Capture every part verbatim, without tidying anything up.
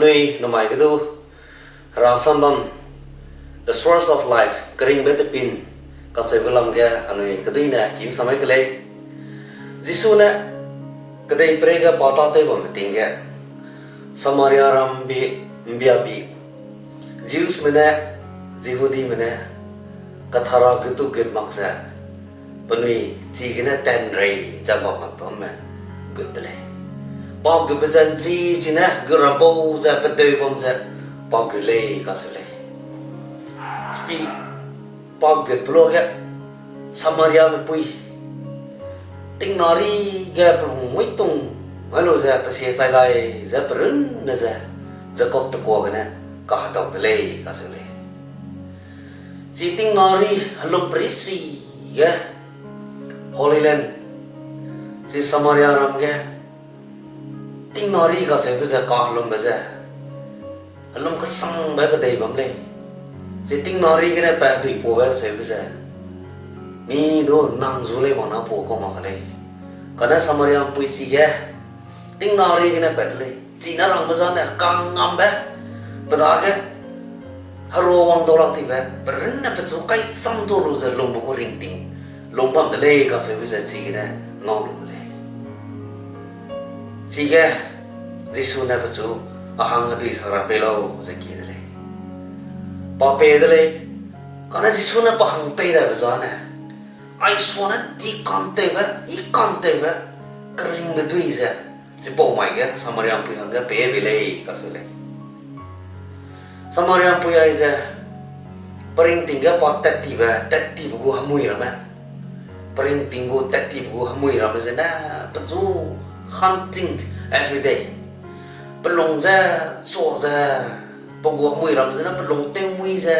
Anui namai ge du, Hera sam bam, The Source of Life, keringbe tepin, kacheube lam ge anui keduine kin samai ke lei. Jisu ne kedeiperei ge pa tâtew bambe ting ge, Samaria ram bi, ’mbiabi, Jewsme ne, Jehudime ne, kathara gut tu gut mak ze, penui chigene tanrei ze bam mak bamme gut de lei. Pa gutbe ze ’nchi chine gut ra bau ze pedeu bam ze pa gut lei kacheu lei. Spi pa gutbe luage Samariame pui tingnari ge pelung muitung mai lu ze pesie chai dai ze perunne ze Jakob tekua gene kahedau de lei kacheu lei. Chi tingnari helum perisi ge, Holy Land, chi Samaria ram ge, tingnari kacheube ze kahelumbe ze, helum kesangbe kedei bam lei. Chi tingnari gene pa hedui puabe kacheube ze, mi du nang zu lei mak na pua kau mak ka lei. Kane Samaria ’mpuisi ge, tingnari gene pat de lei. Chine rangbe zane kangngambe, pe dage, herua wang dau lak tibe, perunne pechu kai cham tu lu ze lungbe gu ringting, lung bam de lei kacheube ze chigene ngau lu de lei. Chige, Jisu ne pechu, a hang hedui sak ra pei lau ze kie de lei. Pa pei de lei, kane Jisu ne pa hang pei daibe zane, aisua ne di kantewbe, i kantewbe, keringbe dui ze, chipau mai ge Samaria ’mpui hangge pei bei lei kacheu lei. Samaria ’mpui aize, peringting ge pa tat tibe, tat tibe gu hemui ramme. Peringting gu tat tibe gu hemui ramme zene, pechu hunting every day. Pelung ze, chua ze, pe gu hemui ramme zene pelung tewmui ze,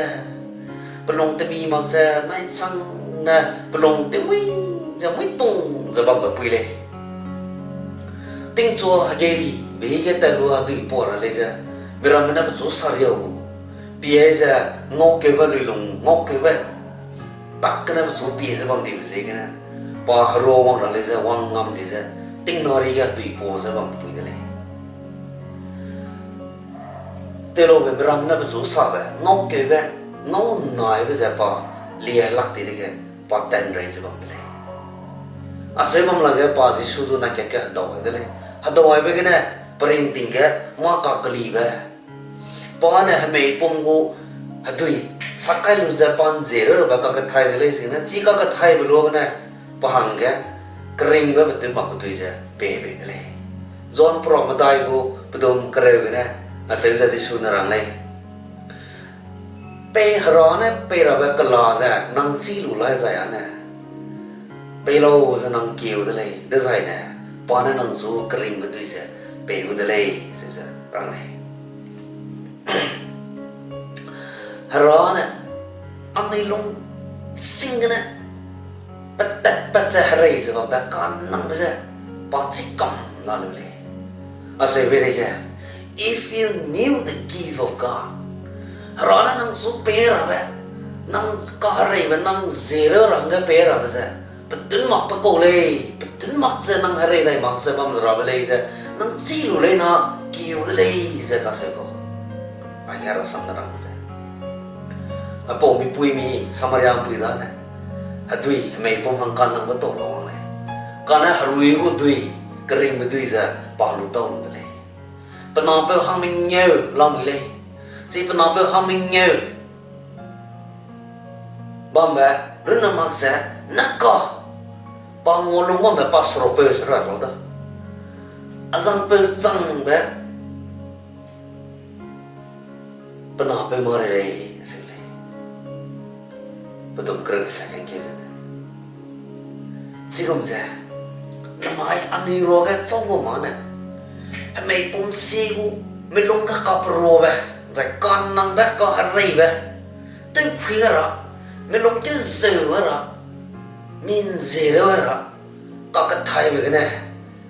pelung temi mak ze, nai chang ne pelung tewmui ze, muitung ze bambe pui lei. Tingchua hegeri, be hige tat lu hedui pua ra lei ze, miramme ne pechu sariau, pie ze, ngaukeube luilung, ngaukeube tak gene pechu pie ze bam dibe ziegene, pa herua wang ra lei ze, wang ngam di ze, tingnari ge hedui pua ze bam pui de lei. Telaube miramme ne pechu sabe, ngaukeube, ngau naibe ze pa lia lak ti dege, pa tanrei ze bam de lei. Acheu bam lage pa Jisu du na kat ge hedau ai de lei. Hedau aibe gene, peringting ge, mâ kakelibe. Pa ne hemeipum gu hedui sak kai lu ze pa ’nzie reu rabe kakethai de lei, chine chi kakethaibe luagene, pa hangge, keringbe petun mak kedui ze pei bei de lei. John pera medai gu pedum kereu gene, acheu ze Jisu ne rang lei. Pei Hera ne pei rabe kela ze nang chî lu lai zai â ne, pei lau ze nang kieu de lei, dezaine, pa ne nang zu keringbe dui ze pei gu de lei, ze ze rang lei. Hera ne, anui lung sing gene, petat pat ze herei ze bambe kanangbe ze, pa chî kam la lu lei. Acheu bei dege, if you knew the gift of God, Hera ne nang zu pei rabe, nang kahereibe, nang ziereu ra hangge pei rabe ze, petun mak pe kau lei, petun mak ze nang herei dai mak ze bam rabe lei ze, nang chî lu lei na, kiu de lei ze kacheu kau. Aige rasam ne rang ze, apau mipuimi Samaria ’mpui zane, hedui hemeipum hang kanangbe tau ra wang lei. Kane herui gu dui, keringbe dui ze pa lu tau lu de lei. Pe napeu hang mengeu lamui lei. Chi pe napeu hang mengeu bambe, runne mak ze, neka, pa ngua lung bambe pa seropeu se ra lau da. Azangpeu changbe, pe napeu ma rei lei, se lei. Pedum kereu desai kangkeu zene, chigum ze, namai anui ruage chau gu ma ne, hemeipum sie gu, melung ge kaperuabe, zai kanangbe, kahereibe, tewphui ge ra, melung tewzeu ge ra, mi ’nziereu ge ra, kakethaibe gene,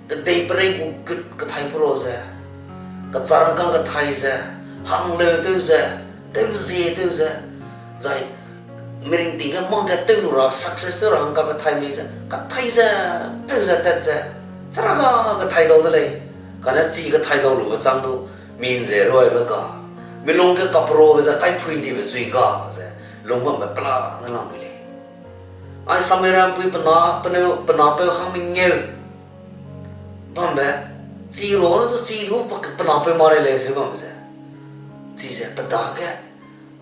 kedeiperei gu gut kethai pura ze, kecharangkâng kethai ze, hangleu tew ze, tewzie tew ze, zai miringting ge mâ ge tew lu ra success tew ra hangka kethai mei ze, kethai ze, peu ze tat ze, chara ga kethai dau de lei. Kane chi kethai dau lube chang du, Min ze ruaibe ga, milung ge kaperobe ze kaiphui dibe zui ga ze, lung bambe pela ne lam mui lei. Ai Samariapui pe na, pe neu, pe napeu hang mengeu bambe, chi ru du chi du pe, pe napeu mare lei seu bambe ze. Chize pe dage,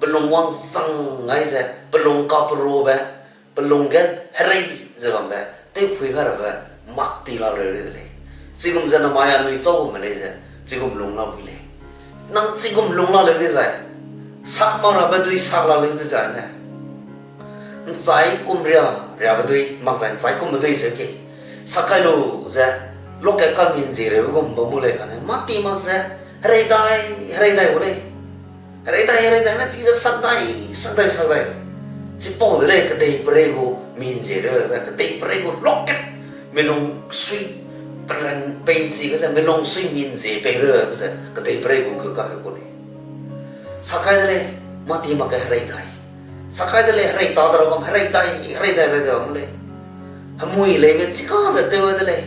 pe lung wangchang gai ze, pe lung kaperobe, pe lung ge herei ze bambe, tewphui ga rabe, mak ti la leu de lei. Chigum ze namai anui chau gume lei ze, chigum lung la mui lei. Nang chigum lung la leu dezai, sak mak rabe dui sak la leu dezai ne. Nchai kum ria, riabe dui, mak zai nchai kumbe dui seu ke. Sak kai lu ze, loke ka min zie reube gum bam mu lei kane, mâ ti mak ze, herei dai, herei dai gu lei. Herei dai, herei dai, na chi ze sak dai, sak dai, sak dai. Chipau de lei kedeiperei gu min zie reube, kedeiperei gu loke, milung sui, peren pei chi ge ze, milung sui min zie pei reube ze, kedeiperei gu keu ka heu gu lei. Sak kai de lei, mâ ti mak ge herei dai. Sak kai de lei, herei ta de ra gum, herei dai, herei dai, herei dai bam lei. Hemui leibe chika ze tew de lei.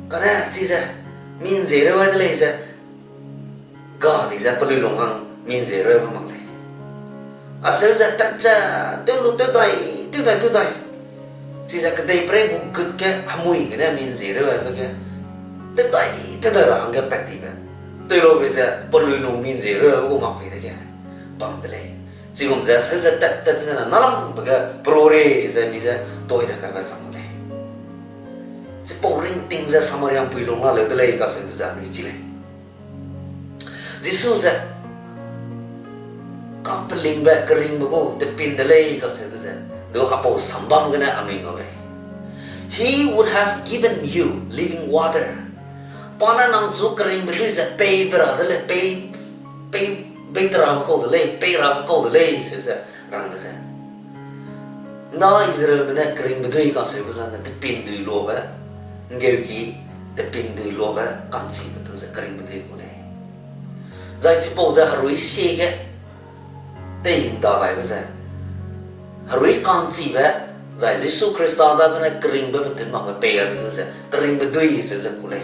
Kane chize, min zie reu de lei ze, ga di ze pelui lung hang min zie reube mak lei. Acheu ze tat ze, tew lu, tew dai, tew dai, tew dai. Chize kedeiperei gu gut ge hemui gene min zie reube ge, tew dai, tew dai ra hangge pat tibe. Tew lube ze pelui lung min zie reube gu mak pei dege, bam de lei. Chigum ze acheu ze tat, tat ze na, nalangbe ge perore ze mi ze, toi de kaibe chang lei. Chipau ringting ze Samariapui lung la leu de lei kacheube ze anui chi lei. Jisu ze kapelingbe keringbe gu tepin de lei kacheube ze, du hapau sambam gene anui ngau lei. He would have given you living water. Pa ne nang chu keringbe dui ze pei be ra de lei, pei, pei, bei te rabe kau de lei, pei rabe kau de lei, seu ze, rang de ze. Nda Israelme ne keringbe dui kacheube zane tepin dui luabe, nggeuki tepin dui luabe ka'nchibe du ze keringbe dui gu lei. Zai chipau ze herui sie ge tei nda gaibe ze, herui ka'nchibe, zai Jisu Khrista dagene keringbe petunmakbe pei gaibe du ze keringbe dui seu ze ku lei.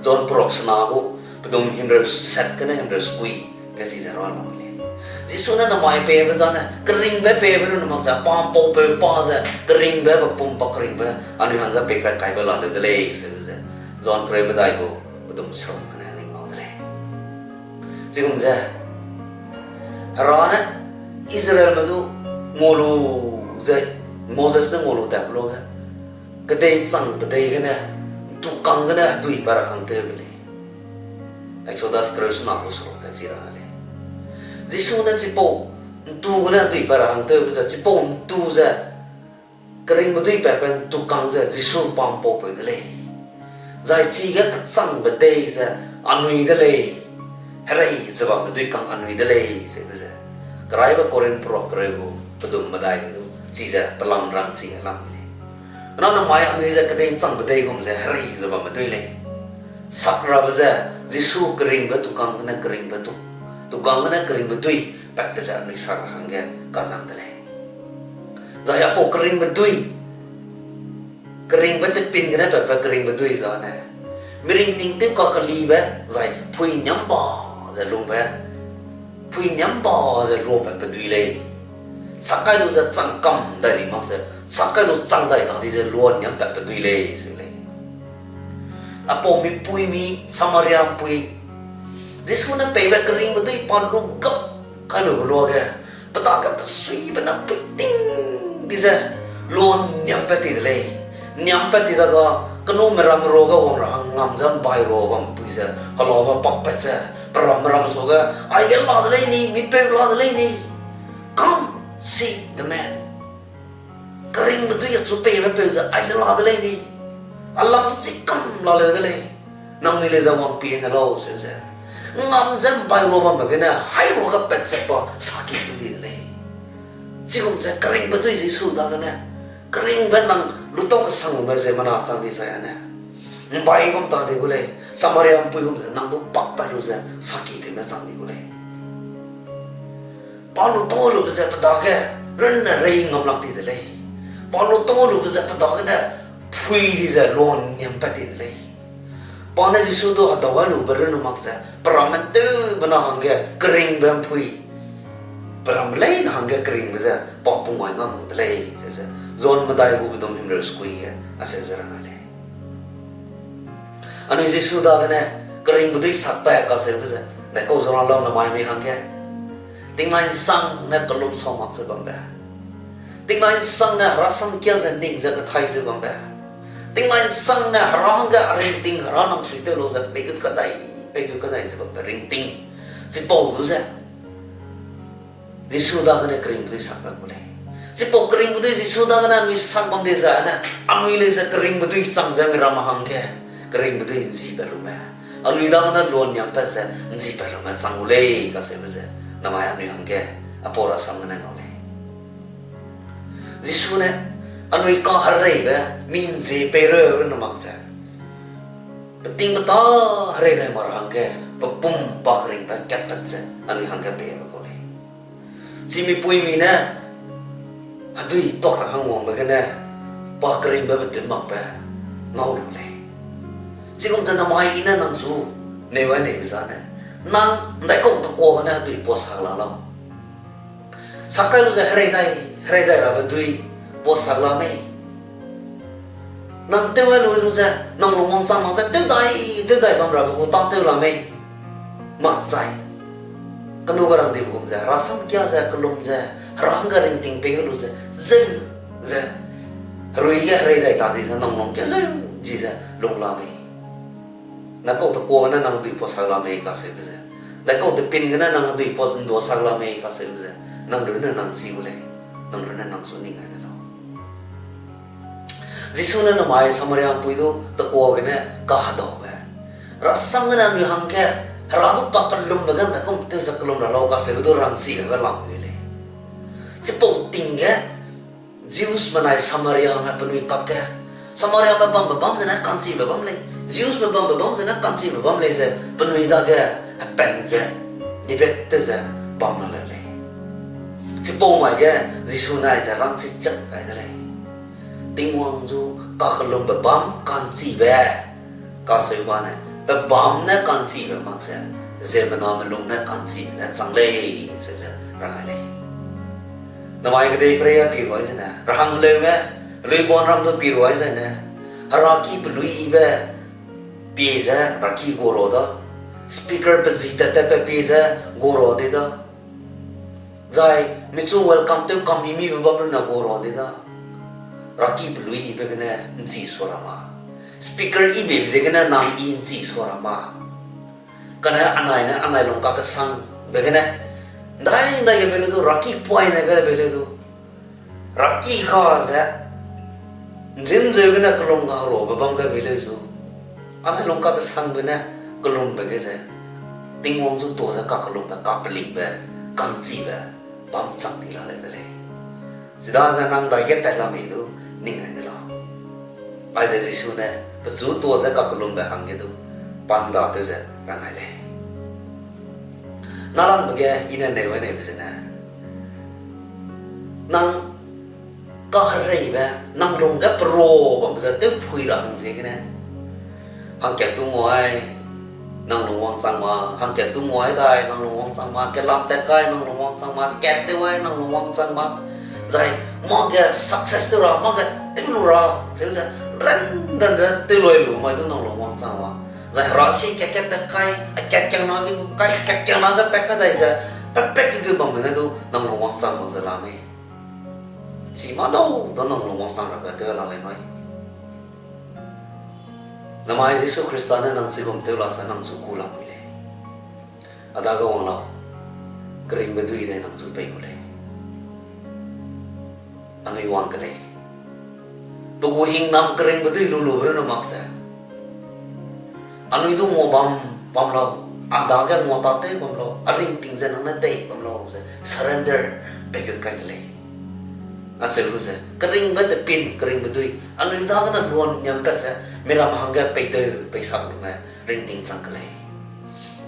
John perok sena gu, pedum himreu set gene himreu sekui, ge chize ra lamui lei. Jisu ne namai peibe zane keringbe peibe runne mak ze, pa ’mpaupeu pa ze keringbe, pe pum pa keringbe, anui hangge peipat kaibe la leu de lei seu ze, John kereu medai gu, pedum seruk gene anui ngau de lei. Chigum ze, Hera ne Israelme zu ngau lu ze, Moses ne ngau lu tatbe luage, kedei chang pedei gene, ’ntu kang gene hedui pa ra hang tew be lei. Exodus kereu sena gu seruk ge chi ra lei. Jisu ne chipau ’ntu gene hedui pa ra hang tewbe ze, chipau ’ntu ze, keringbe dui patbe ’ntu kang ze Jisu pa ’mpaupeu de lei. Zai chige kechangbe dei ze anui de lei. Herei ze bambe dui kang anui de lei, zeube ze. Keraibe Korinth perok kereu gu pedum medai ge du, chize pelam rang chi helam lei. Nane mai anui ze kedei changbe dei gum ze herei ze bambe dui lei. Sak rabe ze, Jisu keringbe tukang gene keringbe tu, tukang gene keringbe dui patbe ze anui sak ra hangge kanang de lei. Zai apau keringbe dui, keringbe tepin gene patbe keringbe dui zane, miringting tew kakelibe, zai pui niamba ze lungbe, pui niamba ze luapatbe dui lei. Sak kai lu ze chang kam dai di mak ze, sak kai lu chang dai ta di ze lua niampatbe dui lei, ze lei. Apau mipuimi, Samaria ’mpui, Jisu ne peibe keringbe dui pa lu gap kai lube luage, pe dage pe suibe na puiting di ze, lua niampat ti de lei. Niampat ti dage, kenume ramme ruage wang ra hang ngam ze ’mbai rua bam pui ze, helabe pakpat ze, pe ramme ram suage, aige la de lei ni, mipeu la de lei ni. Come, see the man. Keringbe dui achu peibe peu ze, aige la de lei ni. Alam chi kam la leu de lei. Nangnui le ze wangpie ne lau, seu ze. Ngam ze ’mbai rua bambe gene, hai ruage pat ze pa saki tu di de lei. Chigum ze keringbe dui Jisu dagene, keringbe nang lutau kesangbe ziemmena chang di zai ane, ’mbai bam ta di gu lei, Samaria ’mpui gum ze nang du pakpat lu ze saki tewme chang di gu lei. Pa lutau lube ze pe dage runne rei ngam lak ti de lei. Pa lutau lube ze pe dagene phui di ze lua niampat ti de lei. Pa ne Jisu du hedau ai lube runne mak ze, pe ramme tewbe na hangge keringbe ’mpui, pe ramme leine hangge keringbe ze pa pung ai ngam lu de lei, ze ze, John medai gu bedum himreu sekui ge acheu ze rang ai lei. Anui Jisu dagene keringbe dui sakbe kacheube ze, ’ndaikau ze rang lau namai anui hangge. Tingnainsangne kellum sau mak ze bambe. Tingnainsangne Hera sam kia ze ning ze kethai ze bambe. Tingnainsangne Hera hangge a ringting Hera nang suitew lu ze peigut kadai, peigut kadai ze bambe ringting. Chipau du ze Jisu dagene keringbe dui sak bam gu lei. Chipau keringbe dui Jisu dagene anui sak bam di ze ne, anui lei ze keringbe dui chang ze miramme hangge, keringbe dui ’nzipat lume, anui dagene luanniampat ze ’nzipat lume chang gu lei kacheube ze, namai anui hangge, apau rasam gene ngau lei. Jisu ne, anui kahereibe, mi ’nzie peireube ne mak ze, peting peta herei dai mak ra hangge, pe pum pa keringbe katpat ze, anui hangge peibe kau lei. Chi mipuimi ne, hedui tuak ra hangwangbe gene, pa keringbe betun makbe, ngau lu lei. Chigum ze namai I ne nang chu, neu ai neibe zane, nang ’ndaikau tekua gene hedui pua sak la lau. Sak kai lu ze herei dai, herei dai rabe dui, pua sak la mei. Nang tew ai lu lu ze, nang lungwangchang mak ze tew dai, tew dai bam rabe gu tâtew la mei. Makchai. Kenu ga rang dibe gum ze, Hera sam kia ze, kellum ze, Hera hangge ringting pei lu ze, zeu ze, herui ge herei dai ta di ze, nang lung keu zeu, ji ze, lung la mei. ’Ndaikau tekua gene nang hedui pua sak la mei kacheube ze. ’Ndaikau tepin gene nang hedui pua ’nduasak la mei kacheube ze. Nang runne nang chi gu lei. Nang runne nang chu ning ai de lau. Jisu ne namai Samaria ’mpui du tekua gene kahedaube. Rasam gene anui hangge, Hera du kakellumbe ge ’ndaigum tew ze kellum ra lau kacheube du rangchi rabe lam gu lei. Chipau ting ge, Jewsme nai Samariame penui kakge, Samariame bambe bam zene ka'nchibe bam lei, Jewsme bambe bam zene ka'nchibe bam lei ze penui dage hepan ze, debate tew ze bam la leu lei. Chipau mai ge Jisu ne aize rangchi chak kai de lei. Tingwang zu kakellumbe bam ka'nchibe, kacheu bane, pe bam ne ka'nchibe mak ze, ziemmename lung ne ka'nchibe ne chang lei, ze ze rang ai lei. Namai kedei pray a pi ruai zene, rahang heleume, heluibonram du pi ruai zene, heraki peluiyibe pie ze heraki goro da, speaker pe zi tat tatbe pie ze goro di da, zai michu welcome tew kam mi mibe bam lu ne goro di da, heraki peluiyibe gene ’nchi sua ra ma, speaker yibe ziegene nang I ’nchi sua ra ma. Kane anai ne anai lung kakesangbe gene, ’ndai ’ndai ge bei leu du, heraki poine ge bei leu du, heraki ka ze, ’nzim zeu gene kellum ga herobe bam ge bei leu zu, anai lung kakesangbe ne kellumbe ge ze, Tingwang zu tuâ ze kakellumbe, kapelingbe, ka'nchibe bam chang di la leu de lei. Chidaze nang ’ndaige tat la mei du ning ai de lau. Aize Jisu ne pechu tuâ ze kakellumbe hangge du pa ’ndatew ze rang ai lei. Nâlangbe ge I ne neu ai neibe zene, nang kahereibe, nang lungge peruabambe ze tewphui ra hang ziegene, hangkat tu nguai, nang lung wangchang ma, hangkat tu nguai dai, nang lung wangchang ma, kelam tat kai, nang lung wangchang ma, kat tew ai, nang lung wangchang ma, zai mâge success tew ra, mâge tew lu ra, cheu ze, ran, ran ze tew lui lu mai du nang lung wangchang ma. Zai hera si kat kat pat kai, a kat kiangna ge gu kai, kat kiangna ge pat kai dai ze, pat pat ge gu bambe ne du nang lung wangchang mak ze la mei. Chi mâ dau da nang lung wangchang rabe tew la lei mai. Namai Jisu Khrista ne nang chigum tew la sa nang chu ku lamui lei. A dage wang lau, keringbe dui ze nang chu pei gu lei. Anui wang ke lei. Pe gu hingnam keringbe dui lu lube runne mak ze, anui du ngua bam, bam lau, a dage ngua tâtew bam lau, a ringting ze nang ne tei bam lau ze surrender pei gut kai ke lei. Acheu lu ze, keringbe tepin, keringbe dui, anui dagene luan niampat ze, miram hangge peitew, peisak lume, ringting chang ke lei.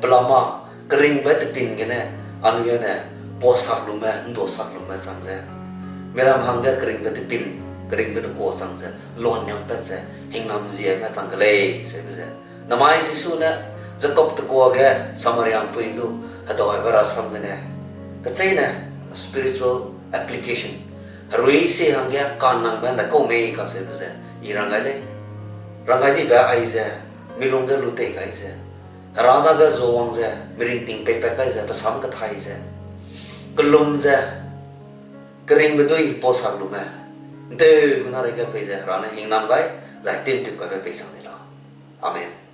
Pelama, keringbe tepin gene, anui ne, puasak lume, ’nduasak lume chang ze, miram hangge keringbe tepin, keringbe tekua chang ze, luan niampat ze, hingnam zieme chang ke lei, sebe ze, Namai Jisu ne Jakob tekua ge Samaria ’mpui du hedaibe rasam gene, kecheîne spiritual application, herui si hangge ka'nnangbe ’ndaikau mei kaseube ze I rang gai lei. Rang gai dibe aize, milung ge lu tei gai ze, Hera dage zuawang ze, miringting peipat kai ze, pe sam kethai ze, kellum ze, keringbe dui pau sak lume, ’nteumena reige peize Hera ne hingnam gai, zai timtip kaibe pei chang di lau. Amen.